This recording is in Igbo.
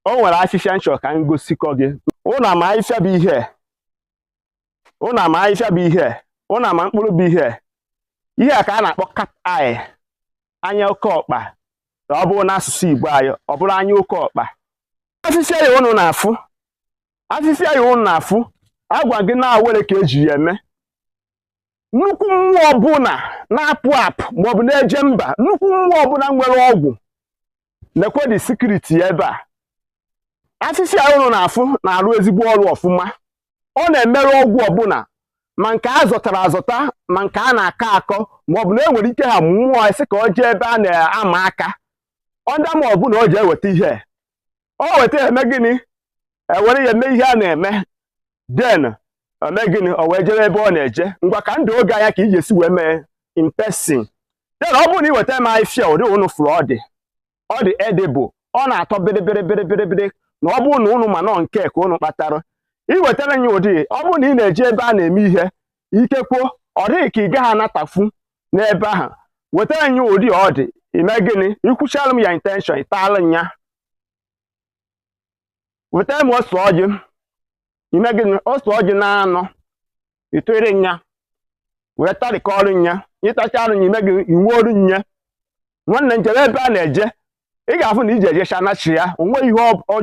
O nwere afịfịa nchọ ka m gosikọ gị. Ụnụ ama afịfịa bụ ihe? Ụnụ ama afịfịa bụ ihe? Ụnụ ama mkpụrụ bụ ihe? Ihe a ka a na-akpọ cat eye, anya oke ọkpa. Na ọ bụrụ n'asụsụ Igbo anyị, ọ bụrụ anya oke ọkpa. Afịfịa ya ụnụ na-afụ, afịfịa ya ụnụ na-afụ, agwa gị na awere ka eji ya eme. Nnukwu mmụọ ọbụla na-apụ apụ maọbụ na-eje mba, nnukwu mmụọ ọbụla nwere ọgwụ na-ekwe dị secret ya ebe a. Afịfịa ụnụ na-afụ na-arụ ezigbo ọrụ ọfụma. Ọ na-emerụ ọgwụ ọbụla, ma nke a zọtara azọta, ma nke a na-akọ akọ, maọbụ na e nwere ike ha mmụọ esi ka ọ jee ebe a na-ama aka ọnda, ma ọ bụ na o ji eweta ihe o weta eme gịnị, ewere ya eme ihe a na-eme, then eme gịnị, o wee jere ebe ọ na-eje. Ngwa, ka ndụ oge anya ka ị ga-esi wee mee in person. Then ọ bụrụ na ị weta m ahịfịa ụdị ụnụ fụrụ, ọ dị edible, ọ na-atọ bịrịbịrị bịrịbịrị bịrị. Na ọ bụrụ na ụnụ ma nọ nke ka ụnụ kpatara iwetara ya ụdị, ọ bụrụ na ị na-eje ebe a na-eme ihe, ikekwo ọ dịghị ka ị gaghị anatafu n'ebe ahụ. Wetara ya ụdị ọ dị, ime gịnị, ikwuchara m ya intention, ịtaala ya. Wetara m ose ọjị, ime gịnị, ose ọjị na-anọ itụrụ nya, wee tarịkọrọ nya, ịtacharụ nya, ime gịnị, inwe nya. Nwanne, njem ebe a na-eje, ị ga-afụ na iji ejecha nachi ya onwe ihe.